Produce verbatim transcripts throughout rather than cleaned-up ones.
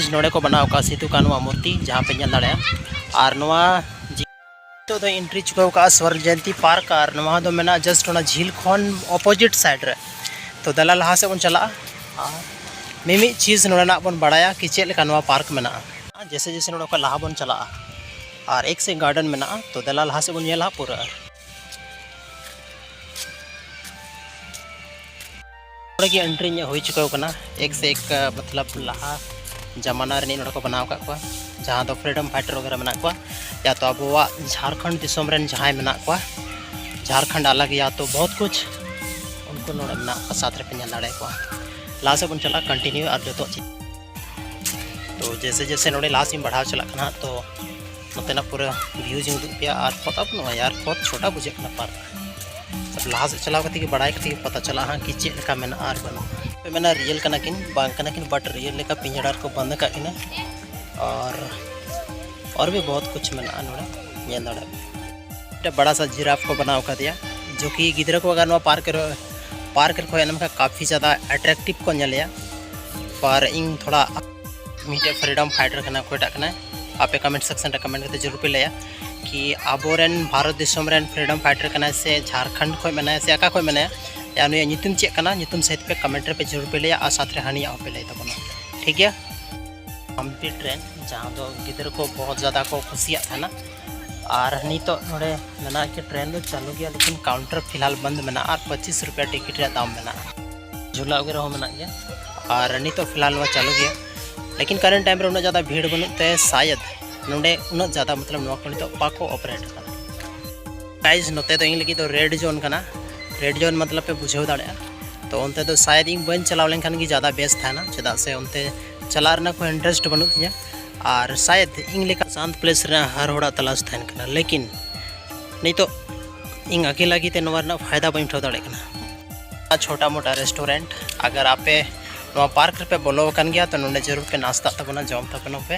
ᱱᱚᱰᱮ ᱠᱚ ᱵᱮᱱᱟᱣ ᱟᱠᱟᱫ ᱥᱤᱫᱩ ᱠᱟᱹᱱᱦᱩᱣᱟᱜ ᱢᱩᱨᱛᱤ, ᱡᱟᱦᱟᱸ ᱯᱮ ᱧᱮᱞ ᱫᱟᱲᱮᱭᱟᱜᱼᱟ᱾ ᱟᱨ ᱱᱚᱣᱟ ᱡᱤ-, ᱱᱤᱛᱚᱜ ᱫᱚ ᱮᱱᱴᱨᱤ ᱪᱩᱠᱟᱹᱣ ᱟᱠᱟᱫᱼᱟ ᱥᱣᱚᱨᱱ ᱡᱚᱭᱚᱱᱛᱤ ᱯᱟᱨᱠ, ᱟᱨ ᱱᱚᱣᱟ ᱫᱚ ᱢᱮᱱᱟᱜᱼᱟ ᱡᱟᱥᱴ ᱚᱱᱟ ᱡᱷᱤᱞ ᱠᱷᱚᱱ ᱚᱯᱳᱡᱤᱴ ᱥᱟᱭᱤᱰ ᱨᱮ᱾ ᱛᱚ ᱫᱮᱞᱟ ᱞᱟᱦᱟ ᱥᱮᱫ ᱵᱚᱱ ᱪᱟᱞᱟᱜᱼᱟ ᱟᱨ ᱢᱤᱢᱤᱫ ᱪᱤᱡᱽ ᱱᱚᱰᱮᱱᱟᱜ ᱵᱚᱱ ᱵᱟᱲᱟᱭᱟ ᱠᱤ ᱪᱮᱫ ᱞᱮᱠᱟ ᱱᱚᱣᱟ ᱯᱟᱨᱠ ᱢᱮᱱᱟᱜᱼᱟ᱾ ᱡᱮᱥᱮ ᱡᱮᱥᱮ ᱱᱚᱰᱮ ᱠᱷᱚᱱ ᱞᱟᱦᱟ ᱵᱚᱱ ᱪᱟᱞᱟᱜᱼᱟ ᱟᱨ ᱮᱠ ᱥᱮ ᱜᱟᱨᱰᱮᱱ ᱢᱮᱱᱟᱜᱼᱟ, ᱛᱚ ᱫᱮᱞᱟ ᱞᱟᱦᱟ ᱥᱮᱫ ᱵᱚᱱ ᱧᱮᱞᱟ ᱯᱩᱨᱟᱹ᱾ ᱱᱚᱰᱮ ᱜᱮ ᱮᱱᱴᱨᱤ ᱤᱧᱟᱹᱜ ᱦᱩᱭ ᱪᱩᱠᱟᱹᱣ ᱠᱟᱱᱟ᱾ ᱮᱠ ᱥᱮ ᱮᱠ, ᱢᱚᱛᱞᱚᱵ ᱞᱟᱦᱟ ᱡᱟᱢᱟᱱᱟ ᱨᱤᱱᱤᱡ ᱱᱚᱰᱮ ᱠᱚ ᱵᱮᱱᱟᱣ ᱟᱠᱟᱫ ᱠᱚᱣᱟ, ᱡᱟᱦᱟᱸ ᱫᱚ ᱯᱷᱨᱤᱰᱚᱢ ᱯᱷᱟᱭᱴᱟᱨ ᱣᱟᱜᱮᱨᱟ ᱢᱮᱱᱟᱜ ᱠᱚᱣᱟ, ᱭᱟ ᱛᱚ ᱟᱵᱚᱣᱟᱜ ᱡᱷᱟᱲᱠᱷᱚᱸᱰ ᱫᱤᱥᱚᱢ ᱨᱮᱱ ᱡᱟᱦᱟᱸᱭ ᱢᱮᱱᱟᱜ ᱠᱚᱣᱟ, ᱡᱷᱟᱲᱠᱷᱚᱸᱰ ᱟᱞᱟᱜᱽ ᱭᱟ ᱛᱚ ᱵᱚᱦᱩᱛ ᱠᱩᱪ, ᱩᱱᱠᱩ ᱱᱚᱰᱮ ᱢᱮᱱᱟᱜ ᱠᱚᱣᱟ, ᱥᱟᱛ ᱨᱮᱯᱮ ᱧᱮᱞ ᱫᱟᱲᱮᱭᱟᱠᱚᱣᱟ᱾ ᱞᱟᱦᱟ ᱥᱮᱫ ᱵᱚᱱ ᱪᱟᱞᱟᱜᱼᱟ, ᱠᱚᱱᱴᱤᱱᱤᱭᱩ ᱟᱨ ᱡᱚᱛᱚ ᱪᱤᱡᱽ᱾ ᱛᱚ ᱡᱮᱥᱮ ᱡᱮᱥᱮ ᱱᱚᱰᱮ ᱞᱟᱦᱟ ᱥᱮᱫ ᱤᱧ ᱵᱟᱲᱦᱟᱣ ᱪᱟᱞᱟᱜ ᱠᱟᱱᱟ, ᱛᱚ ᱱᱚᱛᱮᱱᱟᱜ ᱯᱩᱨᱟᱹ ᱵᱷᱤᱭᱩ ᱤᱧ ᱩᱫᱩᱜ ᱯᱮᱭᱟ᱾ ᱟᱨ ᱯᱚᱛᱟ ᱵᱟᱹᱱᱩᱜᱼᱟ ᱭᱟᱨ, ᱯᱚᱛ ᱪᱷᱳᱴᱟ ᱵᱩᱡᱷᱟᱹᱜ ᱠᱟᱱᱟ ᱯᱟᱨᱠ᱾ ᱟᱫᱚ ᱞᱟᱦᱟ ᱥᱮᱫ ᱪᱟᱞᱟᱣ ᱠᱟᱛᱮ ᱜᱮ ᱵᱟᱲᱟᱭ ᱠᱟᱛᱮ ᱜᱮ ᱯᱚᱛᱟ ᱪᱟᱞᱟᱜᱼᱟ ᱦᱟᱸᱜ ᱠᱤ ᱪᱮᱫ ᱞᱮᱠᱟ ᱢᱮᱱᱟᱜᱼᱟ ᱟᱨ ᱵᱟᱹᱱᱩᱜᱼᱟ᱾ ᱯᱮ ᱢᱮᱱᱟ ᱨᱤᱭᱮᱞ ᱠᱟᱱᱟ ᱠᱤᱱ ᱵᱟᱝ ᱠᱟᱱᱟ ᱠᱤᱱ, ᱵᱟᱴ ᱨᱤᱭᱮᱞ ᱞᱮᱠᱟ ᱯᱤᱸᱡᱟᱲᱟ ᱨᱮᱠᱚ ᱵᱚᱸᱫᱽ ᱟᱠᱟᱫ ᱠᱤᱱᱟ᱾ ᱟᱨ ᱟᱨ ᱵᱷᱤ ᱵᱚᱦᱩᱛ ᱠᱩᱪᱷ ᱢᱮᱱᱟᱜᱼᱟ ᱱᱚᱰᱮ, ᱧᱮᱞ ᱫᱟᱲᱮᱭᱟᱜ ᱯᱮ᱾ ᱢᱤᱫᱴᱮᱱ ᱵᱟᱲᱟ ᱥᱟ ᱡᱤᱨᱟᱯ ᱠᱚ ᱵᱮᱱᱟᱣ ᱟᱠᱟᱫᱮᱭᱟ, ᱡᱚ ᱠᱤ ᱜᱤᱫᱽᱨᱟᱹ ᱠᱚ ᱟᱜᱟᱨ ᱱᱚᱣᱟ ᱯᱟᱨᱠ ᱨᱮ, ᱯᱟᱨᱠ ᱨᱮᱠᱚ ᱦᱮᱡ ᱞᱮᱱᱠᱷᱟᱱ ᱠᱟᱯᱷᱤ ᱡᱟᱫᱟ ᱮᱴᱨᱮᱠᱴᱤᱵᱷ ᱠᱚ ᱧᱮᱞᱮᱭᱟ᱾ ᱯᱟᱨ ᱤᱧ ᱛᱷᱚᱲᱟ ᱢᱤᱫᱴᱮᱡ ᱯᱷᱨᱤᱰᱚᱢ ᱯᱷᱟᱭᱴᱟᱨ ᱠᱟᱱᱟ, ᱚᱠᱚᱭᱴᱟᱜ ᱠᱟᱱᱟᱭ? ᱟᱯᱮ ᱠᱚᱢᱮᱱᱴ ᱥᱮᱠᱥᱚᱱ ᱨᱮ ᱠᱚᱢᱮᱱᱴ ᱠᱟᱛᱮ ᱡᱟᱹᱨᱩᱲ ᱯᱮ ᱞᱟᱹᱭᱟ ᱠᱤ ᱟᱵᱚᱨᱮᱱ ᱵᱷᱟᱨᱚᱛ ᱫᱤᱥᱚᱢ ᱨᱮᱱ ᱯᱷᱨᱤᱰᱚᱢ ᱯᱷᱟᱭᱴᱟᱨ ᱠᱟᱱᱟᱭ ᱥᱮ ᱡᱷᱟᱲᱠᱷᱚᱸᱰ ᱠᱷᱚᱱ ᱢᱮᱱᱟᱭᱟ ᱥᱮ ᱚᱠᱟ ᱠᱷᱚᱱ ᱢᱮᱱᱟᱭᱟ, ᱭᱟ ᱱᱩᱭᱟᱜ ᱧᱩᱛᱩᱢ ᱪᱮᱫ ᱠᱟᱱᱟ? ᱧᱩᱛᱩᱢ ᱥᱟᱹᱦᱤᱛ ᱯᱮ ᱠᱚᱢᱮᱱᱴ ᱨᱮᱯᱮ ᱡᱟᱹᱨᱩᱲ ᱯᱮ ᱞᱟᱹᱭᱟ ᱟᱨ ᱥᱟᱛ ᱨᱮ ᱦᱟᱹᱱᱤᱭᱟᱜ ᱦᱚᱸᱯᱮ ᱞᱟᱹᱭ ᱛᱟᱵᱚᱱᱟ, ᱴᱷᱤᱠ ᱜᱮᱭᱟ? ᱦᱟᱢᱯᱤ ᱴᱨᱮᱱ, ᱡᱟᱦᱟᱸ ᱫᱚ ᱜᱤᱫᱽᱨᱟᱹ ᱠᱚ ᱵᱚᱦᱩᱛ ᱡᱟᱫᱟ ᱠᱚ ᱠᱩᱥᱤᱭᱟᱜ ᱛᱟᱦᱮᱱᱟ᱾ ᱟᱨ ᱱᱤᱛᱚᱜ ᱱᱚᱰᱮ ᱢᱮᱱᱟᱜᱼᱟ ᱠᱤ ᱴᱨᱮᱱ ᱫᱚ ᱪᱟᱹᱞᱩ ᱜᱮᱭᱟ, ᱞᱮᱠᱤᱱ ᱠᱟᱣᱩᱱᱴᱟᱨ ᱯᱷᱤᱞᱦᱟᱞ ᱵᱚᱱᱫ ᱢᱮᱱᱟᱜᱼᱟ ᱟᱨ ᱯᱚᱸᱪᱤᱥ ᱨᱩᱯᱤᱭᱟ ᱴᱤᱠᱤᱴ ᱨᱮᱭᱟᱜ ᱫᱟᱢ ᱢᱮᱱᱟᱜᱼᱟ᱾ ᱡᱷᱩᱞᱟ ᱣᱟᱜᱮᱨᱟ ᱦᱚᱸ ᱢᱮᱱᱟᱜ ᱜᱮᱭᱟ᱾ ᱟᱨ ᱱᱤᱛᱚᱜ ᱯᱷᱤᱞᱦᱟᱞ ᱱᱚᱣᱟ ᱪᱟᱹᱞᱩ ᱜᱮᱭᱟ, ᱞᱮᱠᱤᱱ ᱠᱟᱨᱮᱱᱴ ᱴᱟᱭᱤᱢ ᱨᱮ ᱩᱱᱟᱹᱜ ᱡᱟᱫᱟ ᱵᱷᱤᱲ ᱵᱟᱹᱱᱩᱜ ᱛᱮ ᱥᱟᱭᱮᱫ ᱱᱚᱰᱮ ᱩᱱᱟᱹᱜ ᱡᱟᱫᱟ ᱢᱚᱛᱞᱚᱵ ᱱᱚᱣᱟ ᱠᱚ ᱱᱤᱛᱚᱜ ᱵᱟᱠᱚ ᱚᱯᱟᱨᱮᱴ ᱠᱟᱫᱟ᱾ ᱜᱟᱭᱤᱡᱽ, ᱱᱚᱛᱮ ᱫᱚ ᱤᱧ ᱞᱟᱹᱜᱤᱫ ᱫᱚ ᱨᱮᱰ ᱡᱳᱱ ᱠᱟᱱᱟ᱾ ᱨᱮᱰ ᱡᱳᱱ ᱢᱚᱛᱞᱚᱵ ᱯᱮ ᱵᱩᱡᱷᱟᱹᱣ ᱫᱟᱲᱮᱭᱟᱜᱼᱟ᱾ ᱛᱚ ᱚᱱᱛᱮ ᱫᱚ ᱥᱟᱭᱮᱫ ᱤᱧ ᱵᱟᱹᱧ ᱪᱟᱞᱟᱣ ᱞᱮᱱᱠᱷᱟᱱ ᱜᱮ ᱡᱟᱫᱟ ᱵᱮᱥ ᱛᱟᱦᱮᱱᱟ, ᱪᱮᱫᱟᱜ ᱥᱮ ᱚᱱᱛᱮ ᱪᱟᱞᱟᱜ ᱨᱮᱱᱟᱜ ᱠᱳᱱᱳ ᱤᱱᱴᱟᱨᱮᱥᱴ ᱵᱟᱹᱱᱩᱜ ᱛᱤᱧᱟᱹ᱾ ᱟᱨ ᱥᱟᱭᱮᱫ ᱤᱧ ᱞᱮᱠᱟ ᱥᱟᱱᱛ ᱯᱞᱮᱥ ᱨᱮᱱᱟᱜ ᱦᱟᱨ ᱦᱚᱲᱟᱜ ᱛᱚᱞᱟᱥ ᱛᱟᱦᱮᱱ ᱠᱟᱱᱟ, ᱞᱮᱠᱤᱱ ᱱᱤᱛᱚᱜ ᱤᱧ ᱟᱹᱠᱤᱞ ᱞᱟᱹᱜᱤᱫ ᱛᱮ ᱱᱚᱣᱟ ᱨᱮᱱᱟᱜ ᱯᱷᱟᱭᱫᱟ ᱵᱟᱹᱧ ᱩᱴᱷᱟᱹᱣ ᱫᱟᱲᱮᱭᱟᱜ ᱠᱟᱱᱟ᱾ ᱪᱷᱳᱴᱟ ᱢᱳᱴᱟ ᱨᱮᱥᱴᱩᱨᱮᱱᱴ, ᱟᱜᱟᱨ ᱟᱯᱮ ᱱᱚᱣᱟ ᱯᱟᱨᱠ ᱨᱮᱯᱮ ᱵᱚᱞᱚ ᱟᱠᱟᱱ ᱜᱮᱭᱟ ᱛᱚ ᱱᱚᱰᱮ ᱡᱟᱹᱨᱩᱲ ᱯᱮ ᱱᱟᱥᱛᱟᱜ ᱛᱟᱵᱚᱱᱟ, ᱡᱚᱢ ᱛᱟᱵᱚᱱᱟ ᱯᱮ,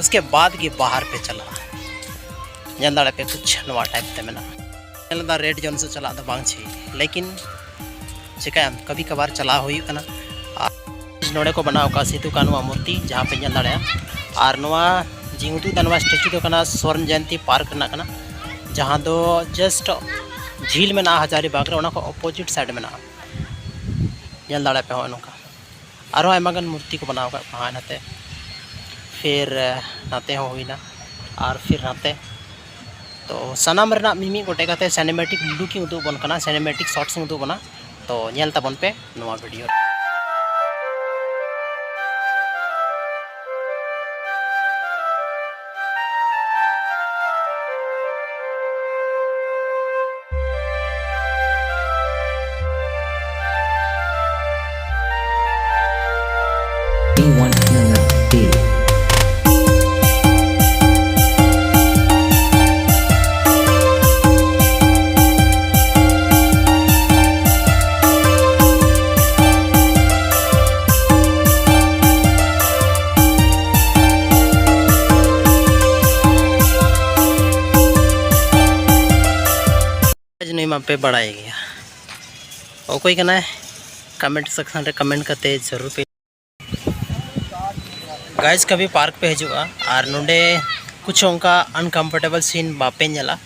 ᱩᱥᱠᱮ ᱵᱟᱫ ᱜᱮ ᱵᱟᱦᱟᱨ ᱯᱮ ᱪᱟᱞᱟᱜᱼᱟ᱾ ᱧᱮᱞ ᱫᱟᱲᱮᱭᱟᱜ ᱯᱮ ᱠᱩᱪᱷ ᱱᱚᱣᱟ ᱴᱟᱭᱤᱯ ᱛᱮ ᱢᱮᱱᱟᱜᱼᱟ᱾ ᱧᱮᱞ ᱮᱫᱟ ᱨᱮᱰ ᱡᱳᱱ ᱥᱮᱫ ᱪᱟᱞᱟᱜ ᱫᱚ ᱵᱟᱝ ᱴᱷᱤᱠ, ᱞᱮᱠᱤᱱ ᱪᱤᱠᱟᱹᱭᱟᱢ, ᱠᱟᱵᱷᱤ ᱠᱟᱵᱷᱟᱨ ᱪᱟᱞᱟᱣ ᱦᱩᱭᱩᱜ ᱠᱟᱱᱟ᱾ ᱟᱨ ᱱᱚᱰᱮ ᱠᱚ ᱵᱮᱱᱟᱣ ᱟᱠᱟᱫ ᱥᱤᱫᱩ ᱠᱟᱹᱱᱦᱩᱣᱟᱜ ᱢᱩᱨᱛᱤ, ᱡᱟᱦᱟᱸ ᱯᱮ ᱧᱮᱞ ᱫᱟᱲᱮᱭᱟᱜᱼᱟ᱾ ᱟᱨ ᱱᱚᱣᱟ ᱡᱤᱧ ᱩᱫᱩᱜ ᱮᱫᱟ, ᱱᱚᱣᱟ ᱥᱴᱮᱪᱩ ᱫᱚ ᱠᱟᱱᱟ ᱥᱚᱨᱱ ᱡᱚᱭᱚᱱᱛᱤ ᱯᱟᱨᱠ ᱨᱮᱱᱟᱜ ᱠᱟᱱᱟ, ᱡᱟᱦᱟᱸ ᱫᱚ ᱡᱟᱥᱴ ᱡᱷᱤᱞ ᱢᱮᱱᱟᱜᱼᱟ ᱦᱟᱡᱟᱨᱤ ᱵᱟᱜᱽ ᱨᱮ, ᱚᱱᱟ ᱠᱷᱚᱱ ᱚᱯᱳᱡᱤᱴ ᱥᱟᱭᱤᱰ ᱢᱮᱱᱟᱜᱼᱟ᱾ ᱧᱮᱞ ᱫᱟᱲᱮᱭᱟᱜ ᱯᱮ ᱦᱚᱸᱜᱼᱚᱭ ᱱᱚᱝᱠᱟ᱾ ᱟᱨᱦᱚᱸ ᱟᱭᱢᱟ ᱜᱟᱱ ᱢᱩᱨᱛᱤ ᱠᱚ ᱵᱮᱱᱟᱣ ᱟᱠᱟᱫ ᱠᱚᱣᱟ ᱦᱟᱸᱜ ᱱᱟᱛᱮ᱾ ᱯᱷᱤᱨ, ᱟᱦ, ᱱᱟᱛᱮ ᱦᱚᱸ ᱦᱩᱭᱱᱟ᱾ ᱟᱨ ᱯᱷᱤᱨ ᱱᱟᱛᱮ᱾ ᱛᱚ ᱥᱟᱱᱟᱢ ᱨᱮᱱᱟᱜ ᱢᱤᱢᱤᱫ ᱜᱚᱴᱮᱡ ᱠᱟᱛᱮ ᱥᱤᱱᱮᱢᱮᱴᱤᱠ ᱞᱩᱠ ᱤᱧ ᱩᱫᱩᱜ ᱟᱵᱚᱱ ᱠᱟᱱᱟ, ᱥᱤᱱᱮᱢᱮᱴᱤᱠ ᱥᱚᱴᱥ ᱤᱧ ᱩᱫᱩᱜ ᱟᱵᱚᱱᱟ᱾ ᱛᱚ ᱧᱮᱞ ᱛᱟᱵᱚᱱ ᱯᱮ ᱱᱚᱣᱟ ᱵᱷᱤᱰᱤᱭᱳ ᱨᱮ᱾ ᱱᱩᱭ ᱢᱟᱯᱮ ᱵᱟᱲᱟᱭ ᱜᱮᱭᱟ, ᱚᱠᱚᱭ ᱠᱟᱱᱟᱭ? ᱠᱚᱢᱮᱱᱴ ᱥᱮᱠᱥᱚᱱ ᱨᱮ ᱠᱚᱢᱮᱱᱴ ᱠᱟᱛᱮ ᱡᱟᱹᱨᱩᱲ ᱯᱮ᱾ ᱜᱟᱭᱥ, ᱠᱟᱵᱷᱤ ᱯᱟᱨᱠ ᱯᱮ ᱦᱤᱡᱩᱜᱼᱟ ᱟᱨ ᱱᱚᱰᱮ ᱠᱩᱪᱷᱩ ᱚᱱᱠᱟ ᱟᱱᱠᱚᱢᱯᱷᱚᱨᱴᱮᱵᱚᱞ ᱥᱤᱱ ᱵᱟᱯᱮ ᱧᱮᱞᱟ,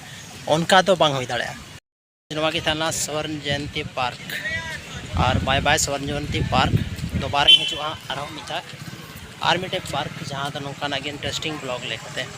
ᱚᱱᱠᱟ ᱫᱚ ᱵᱟᱝ ᱦᱩᱭ ᱫᱟᱲᱮᱭᱟᱜᱼᱟ᱾ ᱱᱚᱣᱟ ᱜᱮ ᱛᱟᱦᱮᱱᱟ ᱥᱚᱨᱱ ᱡᱚᱭᱚᱱᱛᱤ ᱯᱟᱨᱠ᱾ ᱟᱨ ᱵᱟᱭ ᱵᱟᱭ ᱥᱚᱨᱱ ᱡᱚᱭᱚᱱᱛᱤ ᱯᱟᱨᱠ, ᱫᱚᱵᱟᱨᱟᱧ ᱦᱤᱡᱩᱜᱼᱟ ᱟᱨᱦᱚᱸ ᱢᱤᱫ ᱫᱷᱟᱣ ᱟᱨ ᱢᱤᱫᱴᱮᱡ ᱯᱟᱨᱠ, ᱡᱟᱦᱟᱸ ᱫᱚ ᱱᱚᱝᱠᱟᱱᱟᱜ ᱜᱮ ᱤᱱᱴᱟᱨᱮᱥᱴᱤᱝ ᱵᱞᱚᱜ ᱞᱮᱠᱟᱛᱮ᱾